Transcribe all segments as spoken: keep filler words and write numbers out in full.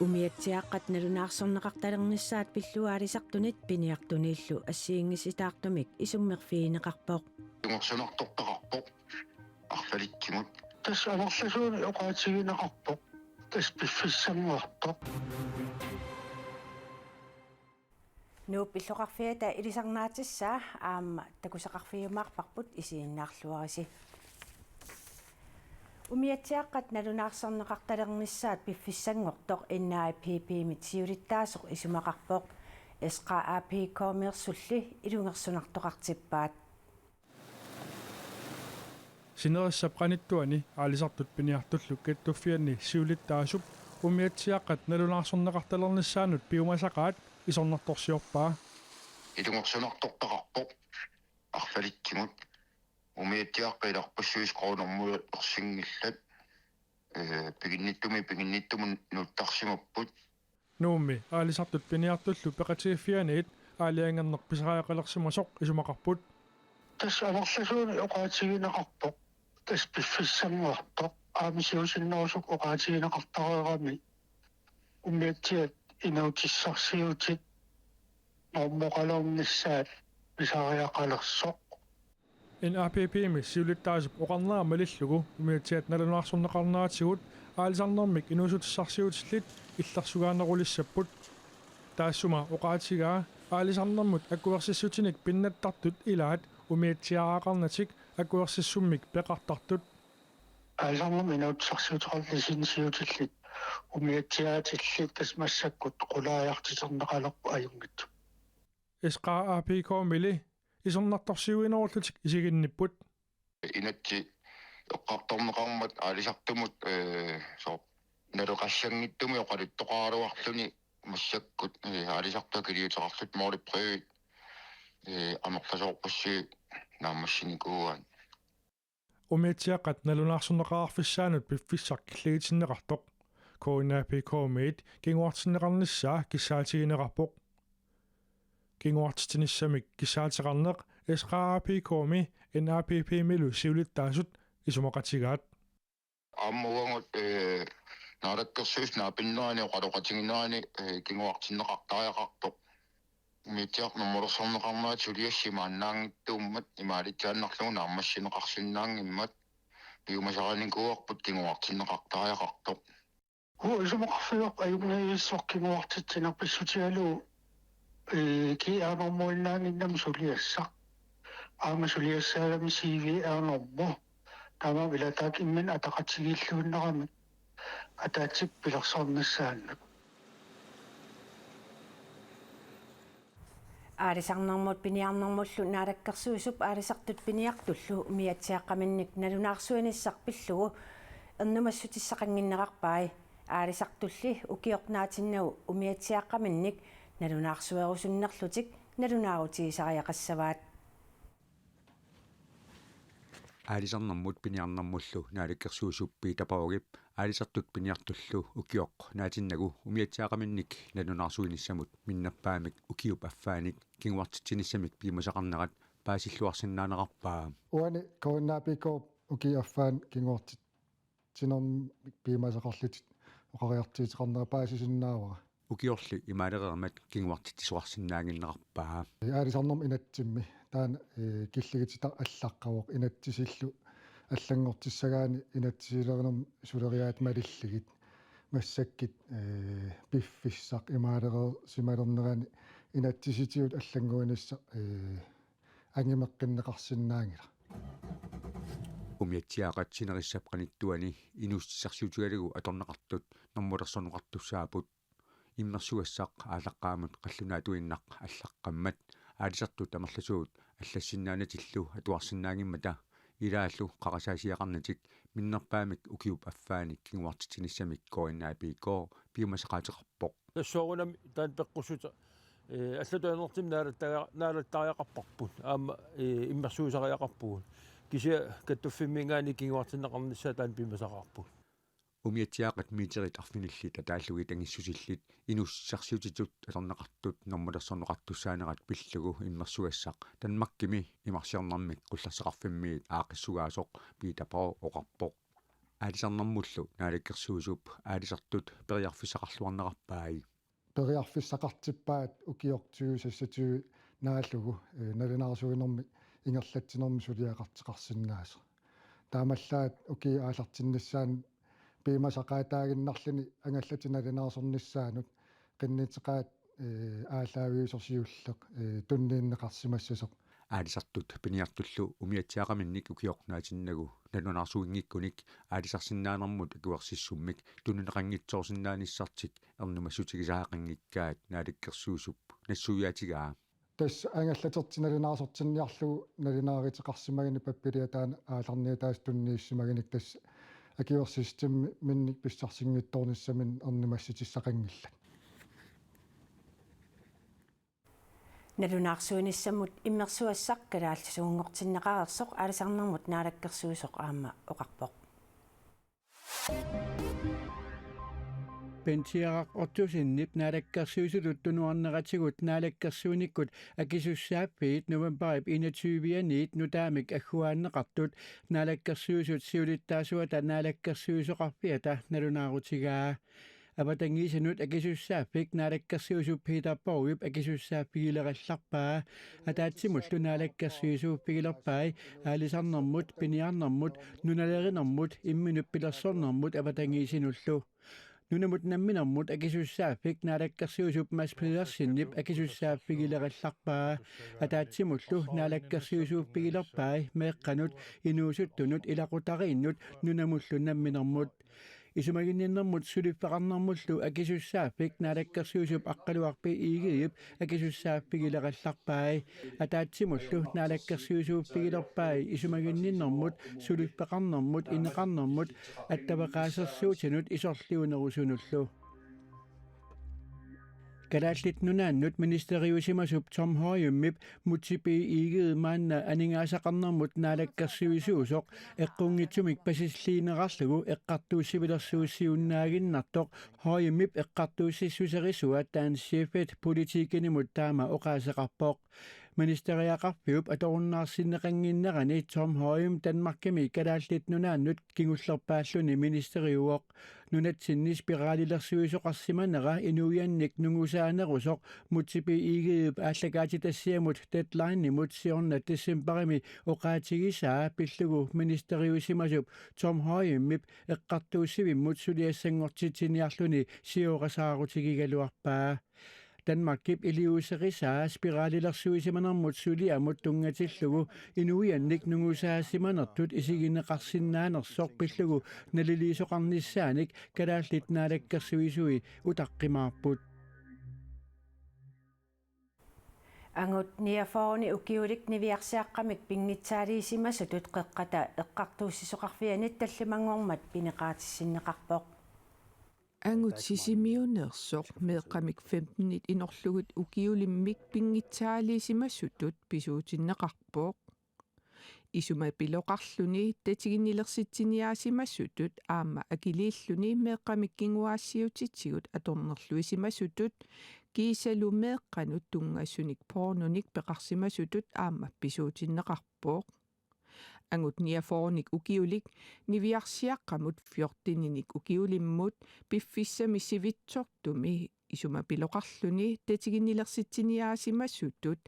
Umiatsiaaqqat nalunaarsorneqartalernissaat pillugu aalisartunit piniartunillu assigiinngisitaartumik isummerfigineqarpoq. Ilungersunartortaqarpoq. Arlalitsimut. Tassa amerlasuunik oqaatigineqarpoq. Tassa piffissanngortoq. Nuup illoqarfiata ilisarnaatissaa aamma takusaqarfigiumaarparput, isiginnaarluarisi. Umiatsiaaqqat nalunaarsorneqartalernissaat piffissanngortoq N A P P-mit siulittaasoq isumaqarpoq. S Q A P K-meersulli ilungersunartoqartippaat. Sinerissap qanittuani aalisartut piniartullu kattuffianni siulittaasup umiatsiaaqqat nalunaarsorneqartalernissaannut piumasaqaat isornartorsiorpaa. Ilungersunartortaqarpoq. Arlalitsimut. Umiatsiaaqqat ilarpassuit kronermut ersinngillat. Ee, piginnittumi piginnittumut nuuttarsimapput. Nuummi aalisartut piniartullu peqatigiiffianiit aalajangerneq pisariaqalersimasoq isumaqarput. Tassa amerlasuunik oqaatigineqarpoq. Tassa piffissanngortoq. Aamma siusinnerusukkut oqaatigineqartareerami umiatsiat inuutissarsiutit normoqalernissaat pisariaqalersoq. N A P P-mi siulittaasup oqarnera malillugu umiatsiat nalunaarsorneqarneratigut aalisarnermik inuussutissarsiutillit illersugaanerulissapput. Taassuma oqaatigaa aalisarnermut akuersissutinik pinnattartut ilaat umiatsiaaraqarnatik akuersissummik peqartartut. Aalisarnermut inuussutissarsiuteqarluni siutillit umiatsiaatillit tassa massakkut qulaajartiterneqalerput ajunngitsumik. S Q A P K-mili isornartorsiuinerullutik isiginnipput. Inatsit eqqartorneqarmat aalisartumut, ee, soorlu naleqassanngitsumik oqaluttoqaraluarluni massakkut, ee, aalisartut akiliuteqarlutik målprøvet, ee, amerlasoorpassuit naammassinikuuaat. Umiatsiaaqqat nalunaarsorneqarfissaannut piffissaq killigitinneqartoq K N A P K-mit kinguartinneqarnissaa kissaatigineqarpoq. Kinguartitsinissamik kissaateqarneq S Q A P K-mi N A P P-milu siulittaasut isumaqatigaat. Aamma uagut, ee, naalakkersuisut naapinnerani oqaloqatiginerani, ee, kinguartinneqartariaqartoq. Umiatsiaaqqat normolersorneqarnerat suliassat imaannaanngittuummat imaalitsiaannarlugu naammassineqarsinnaanngimmat piumasarinikuuarput kinguartinneqartariaqartoq. Uagut isumaqarfigaarput ajunngivissoq kinguartitsineq pissutigalugu, ee, G R-normuinnaannginnami suliassaq. Aamma suliassaagami C V R-normu. Taamaammat ilataat imminnut ataqatigiilluinnarami ataatsip pilersornissaanut. Aalisarnermut piniarnermullu naalakkersuisup aalisartut piniartullu umiatsiaaqqaminnik nalunaarsuinissaq pillugu ernumassutissaqannginnerarpai. Aalisartulli ukioq naatinnagu umiatsiaaqqaminnik nalunaarsuerusunnerlutik nalunaarutigisariaqassavaat. Aalisarnermut piniarnermullu naalakkersuisup Peter Borgip aalisartut piniartullu ukioq naatinnagu umiatsiaaqqaminnik nalunaarsuinissamut minnerpaamik ukiup affaanik kinguartitsinissamik piumasaqarnerat paasilluarsinnaanerarpaa. Uani K N A P K ukiup affaanik kinguartitsinermik piumasaqarlutik oqariartuuteqarnera paasisinnaavara. Ukiorli imaalereermat kinguartitsisoqarsinnaannginnerarpaa. Aalisarnermut inatsimmi taanna, ee, killigititaq allaqqavoq inatsisillu allanngortissagaanni inatsisilerinermut suleriaaseq malillugit massakkut, ee, piffissaq imaalereersimalernerani inatsisitigut allannguinissaq, ee, angumeqqinneqarsinnaanngilaq. Umiatsiaaqqat sinerissap qanittuani inuussutissarsiutigalugu atorneqartut normolersorneqartussaapput. Immersugassaq aallaqqaammut qallunaatuinnaq allaqqammat aalisartut amerlasuut allassinnaanatillu atuarsinnaanngimmata ilaallu qarasaasiaqarnatik minnerpaamik ukiup affaanik kinguartitsinissamik K N A P K piumasaqaateqarpoq. Tassa soorunami taanna peqqussuta, ee, allatut ajornartumik naalattaria-, naalattariaqarparput. Aamma, ee, immersuisariaqarpugut. Kisianni kattuffimminngaanniit kinguartinneqarnissaa taanna piumasaqaarput. Umiatsiaaqqat meterit arfinillit ataallugit angissusillit inuussutissarsiutitut atorneqartut normolersorneqartussaanerat pillugu immersugassaq Danmarkimi imarsiornermik qullersaqarfimmiit aaqqissugaasoq Peter Borg oqarpoq. aalisarnermullu naalakkersuisup aalisartut periarfissaqarluarnerarpai. Periarfissaqartippaat ukioq tyve seksogtyve naallugu, eh, nalunaarsuinermi ingerlatsinermi suliaqartoqarsinnaasoq. Taamaallaat ukiup aallartinnissaanut piumasaqaataaginnarluni angallatit nalunaarsornissaannut qinnuteqaat, eh, aallaaviusoq siulleq, eh, tunniunneqarsimassasoq. Aalisartut piniartullu umiatsiaqaminnik ukioq naatinnagu nalunaarsuinngikkunik aalisarsinnaanermut akuersissummik tunineqanngitsoorsinnaanissartik ernumassutigisariaqanngikkaat naalakkersuisup nassuiaatigaa. Tassa angallatertik nalunaarsortinniarlugu nalunaaruteqarsimagunik pappiliataani aallarniataasoq tunniussimagunik tassa akuersissummik pissarsinngitsoornissaminnik ernumassutissaqanngillat. Nalunaarsuinissamut immersugassaq kalaallisuunngortinneqareersoq aalisarnermut naalakkersuisoq aamma oqarpoq. Bentiaraq Ottosenip naalakkersuisutut tunuarneratigut naalakkersuinikkut akisussaaffiit novembarip enogtyve-aniit nutaamik agguaanneqartut naalakkersuisut siulittaasuata naalakkersuisoqarfiata nalunaarutigaa. Avatangiisinut akisussaaffik naalakkersuisup Peter Borgip akisussaaffigilerallarpaa. Ataatsimullu naalakkersuisuuffigilerpai aalisarnermut, piniarnermut, nunalerinermut imminut pilersornermut avatangiisinullu. Nunamut namminermut akisussaaffik naalakkersuisup Mads Pedersenip akisussaaffigilerallarpaa. Ataatsimullu naalakkersuisuuffigilerpai meeqqanut, inuusuttunut, ilaqutariinnut, nunamullu namminermut. Isumaginninnermut suliffeqarnermullu akisussaaffik naalakkersuisup Aqqaluaq B. Egedep akisussaaffigilerallarpai. Ataatsimullu naalakkersuisuuffigilerpai isumaginninnermut, suliffeqarnermut, ineqarnermut, attaveqaasersuutinut isorliunerusunullu. Kalaallit Nunaannut ministeriusimasup Tom Høyemip Múte B. Egede maanna aningaasaqarnermut naalakkersuisuusoq eqqunngitsumik pasilliinerarlugu eqqartuussivilersuusiunnaaginnartoq Høyemip eqqartuussissuserisua Dan Scheffertip Politikenimut taama oqaaseqarpoq. Ministeriaqarfiup atorunnaarsinneqannginnerani Tom Høyem Danmarkimi Kalaallit Nunaannut kingullerpaalluni ministeriuvoq. Nunatsinni spiraalilersuisoqarsimanera inuiannik nungusaanerusoq Múte B. Egedep aallakaatitassiamut Deadlinemut siorna decembarimi oqaatigisaa pillugu ministeriusimasup Tom Høyemip eqqartuussivimmut suliassanngortitsiniarluni sioorasaarutigigaluarpaa. Danmarkip iliuuserisaa spiraalilersuisimanermut suliamut tunngatillugu inuiannik nungusaasimanertut isigineqarsinnaanersoq pillugu naliliisoqarnissaanik Kalaallit Naalakkersuisui utaqqimaarput. Angut niogfyrre ukiulik niviarsiaqqamik pinngitsaaliisimasutut Qeqqata Eqqartuussisoqarfianit tallimanngormat pineqaatissinneqarpoq. Angut Sisimiuneersoq meeqqamik femtenit inorlugit ukiulimmik pinngitsaaliisimasutut pisuutinneqarpoq. Isumapiloqarluni tatiginnilersitsiniaasimasutut aamma akiliilluni meeqqamik kinguaassiuutitigut atornerluisimasutut kiisalu meeqqanut tunngasunik pornonik peqarsimasutut aamma pisuutinneqarpoq. Angut niogfyrrenik ukiulik niviarsiaqqamut fjorteninik ukiulimmut piffissami sivitsortumi isumapiloqarluni tatiginnilersitsiniaasimasutut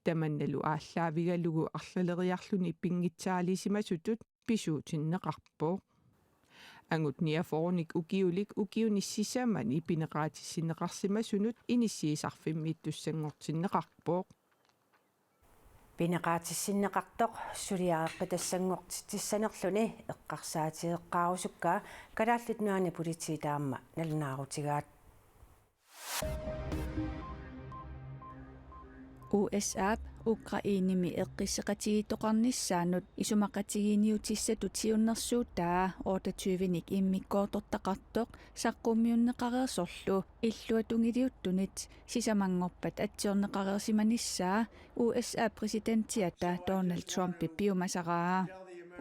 tamannalu aallaavigalugu arlaleriarluni pinngitsaaliisimasutut pisuutinneqarpoq. Angut niogfyrrenik ukiulik ukiuni sisamani pineqaatissinneqarsimasunut inissiisarfimmiittussanngortinneqarpoq. Pineqaatissinneqartoq suliareqqitassanngortitsissanerluni eqqarsaatigeqqaarusukkaa Kalaallit Nunaanni Politiit aamma nalunaarutigaat. U S A-p Ukrainemi eqqisseqatigiittoqarnissaanut isumaqatigiinniutissatut siunnersuutaa otteogtyvenik immikkoortortaqartoq saqqummiunneqareersorlu illuatungiliuttunit sisamanngorpat atsiorneqareersimanissaa U S A præsidentiata Donald Trumpip piumasaraa.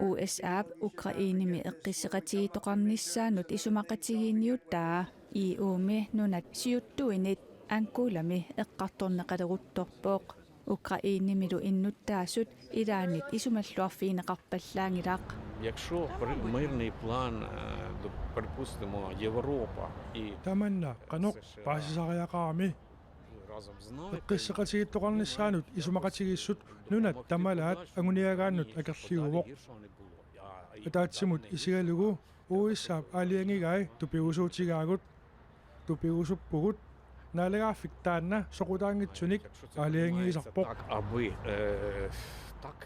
U S A-p Ukrainemi eqqisseqatigiittoqarnissaanut isumaqatigiinniutaa E U-mi nunat siuttuinit Angolami eqqartorneqaleruttorpoq. Ukrainemilu innuttaasut ilaannit isumalluarfigineqarpallaanngilaq. Якщо при- мирний план, е, до- припустимо, Європа і Tamanna qanoq paasisariaqarami. Eqqissaqatigiittoqarnissaanut isumaqatigiissut nunat tamalaat anguniagaannut akerliuvoq. Ataatsimut isigalugu U S A-p aalajangigai tupigusuutigaagut. Tupigusuppugut. Naalagaaffik taanna soqutaanngitsunik aalajangiisarpoq. Так, аби, е, так.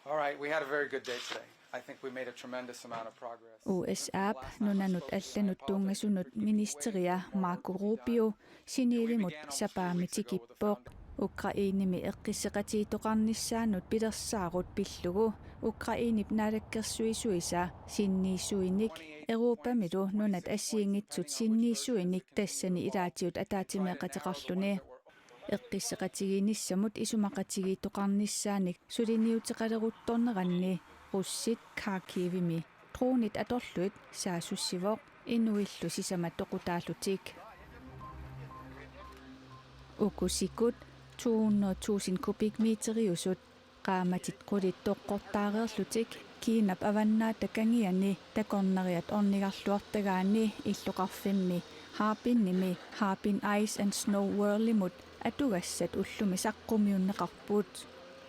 All right, we had a very good day today. I think we made a tremendous amount of progress. U S A-p nunanut allanut tunngasunut ministeria Marco Rubio Geneveimut sapaammi tikippoq. Ukrainemi eqqissaqatigiittoqarnissaanut pilersaarut pillugu Ukrainep naalakkersuisuisa sinniisuinik Europamilu nunat assigiinngitsut sinniisuinik tassani ilaatigut ataatsimeeqateqarluni. Eqqissaqatigiinnissamut isumaqatigiittoqarnissaanik suliniuteqaleruttorneranni russit Kharkivimi dronit atorlugit saassussivoq inuillu sisamat toqutaallutik. Uku sikut to hundrede tusind kubikmeteriusut qaammatit qulit toqqortaareerlutik Kiinap avannaata kangiani takornariat ornigarluartagaanni illoqarfimmi Harbinimi Harbin Ice and Snow Worldimut atugassat ullumi saqqummiunneqarput.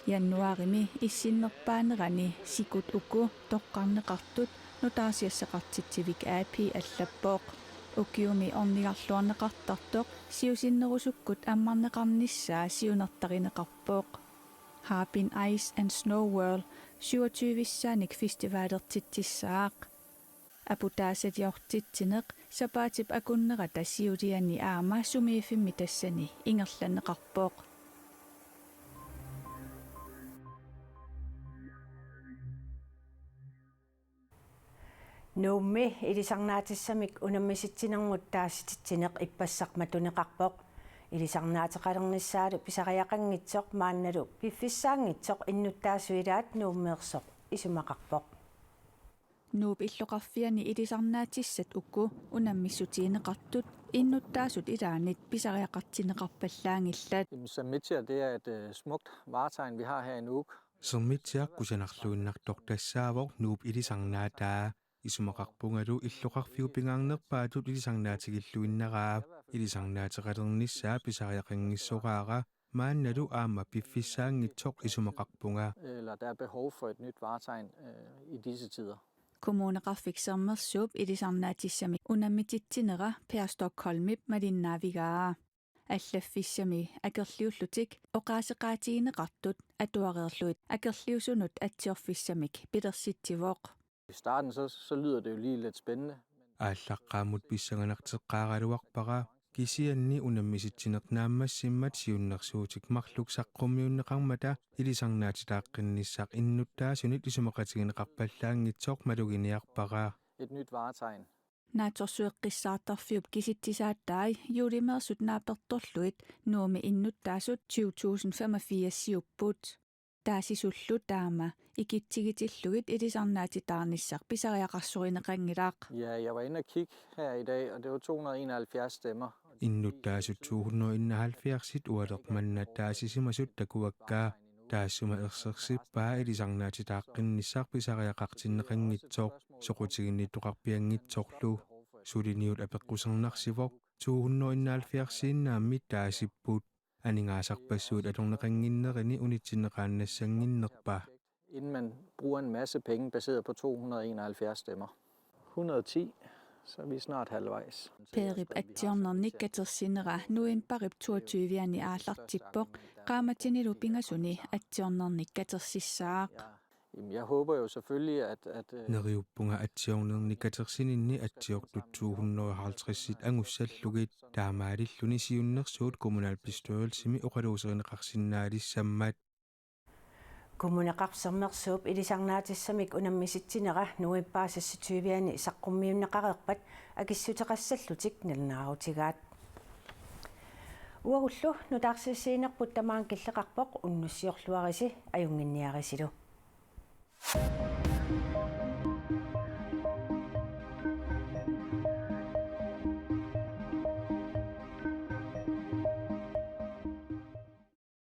Januaarimi issinnerpaanerani sikut uku toqqarneqartut nutaarsiassaqartitsivik A P allappoq. Ukiumi ornigarluarneqartartoq siusinnerusukkut ammarneqarnissaa siunertarineqarpoq. Harbin Ice and Snow World syvogtyvissaanik festivalertitsissaaq. Aputaasaliortitsineq sapaatip akunnerata siuliani aamma sumiiffimmi tassani ingerlanneqarpoq. Nuummi ilisarnaatissamik unammisitsinermut taasititsineq ippassaq matuneqarpoq. Ilisarnaateqalernissaalu pisariaqanngitsoq maannalu piffissaanngitsoq innuttaasut ilaat Nuummeersoq isumaqarpoq. Nuup illoqarfiani ilisarnaatissat uku unammissutigineqartut innuttaasut ilaannit pisariaqartinneqarpallaanngillat. Jamen, Sermitsiaq, det er et øh, smukt vartegn, vi har her i Nuuk. Sermitsiaq kusanarluinnartoq tassaavoq Nuup ilisarnaataa. Isumaqarpungalu illoqarfiup pingaarnerpaatut ilisarnaatigilluinnaraa. Ilisarnaateqalernissaa pisariaqanngissoraara maannalu aamma piffissaanngitsoq isumaqarpunga. Eller der er behov for et nyt vartegn øh, i disse tider. Kommuneqarfik Sermersuup ilisarnaatissamik unammisitsinera Per Stockholmip malinnaavigaa. Allaffissami akerliullutik oqaaseqaatigineqartut atuareerlugit akerliusunut atsiorfissamik pilersitsivoq. I starten så, så lyder det jo lige lidt spændende. Aallaqqaammut pissanganarteqqaaraluarpara, kisianni unammisitsineq naammassimmat siunnersuutit marluk saqqummiunneqarmata ilisarnaatitaaqqinnissaa innuttaasunit isumaqatigineqarpallaanngitsoq maluginiarpara. Et nyt vartegn. Naatsorsueqqissaartarfiup kisitsisaataai juulimeersut naapertorlugit Nuummi innuttaasut tyve tusind femogfirs-iupput. Taasisullu taama ikitsigitillugit ilisarnaatitaarnissaq pisariaqarsorineqanngilaq. Ja, jeg var inde og kigge her i dag, og det var to hundrede og enoghalvfjerds stemmer. Innuttaasut to hundrede enoghalvfjerds ualermanna taasisimasut takuakka. Taassuma ersersippaa ilisarnaatitaaqqinnissaa pisariaqartinneqanngitsoq soqutiginniittoqarpianngitsorlu. Suliniut apeqqusernarsivoq to hundrede enoghalvfjerds-iinnaammi taasipput. Aningaasarpassuit atorneqannginnerini unitsinneqaannassannginnerpa? Inden man bruger en masse penge baseret på to hundrede og enoghalvfjerds stemmer. hundrede og ti, så er vi snart halvvejs. Perip atsiornernik katersinera novembarip toogtyve-ani aallartippoq, qaammatinilu pingasuni atsiornernik katersissaaq. Jamen, jeg håber jo selvfølgelig, at, at øh, Neriuppunga atsiornernik katersininni atsiortut to hundrede og halvtreds angussallugit, taamaalilluni siunnersuut kommunalbestyrelsimi oqaluuserineqarsinnaalissammat. Kommuneqarfik Sermersuup ilisarnaatissamik unammisitsinera novembarip seksogtyve-ani saqqummiunneqareerpat akissuteqassallutik nalunaarutigaat. Uagullu nutaarsiassiinerput tamaanga killeqarpoq, unnussiorluarisi ajunnginniarisilu.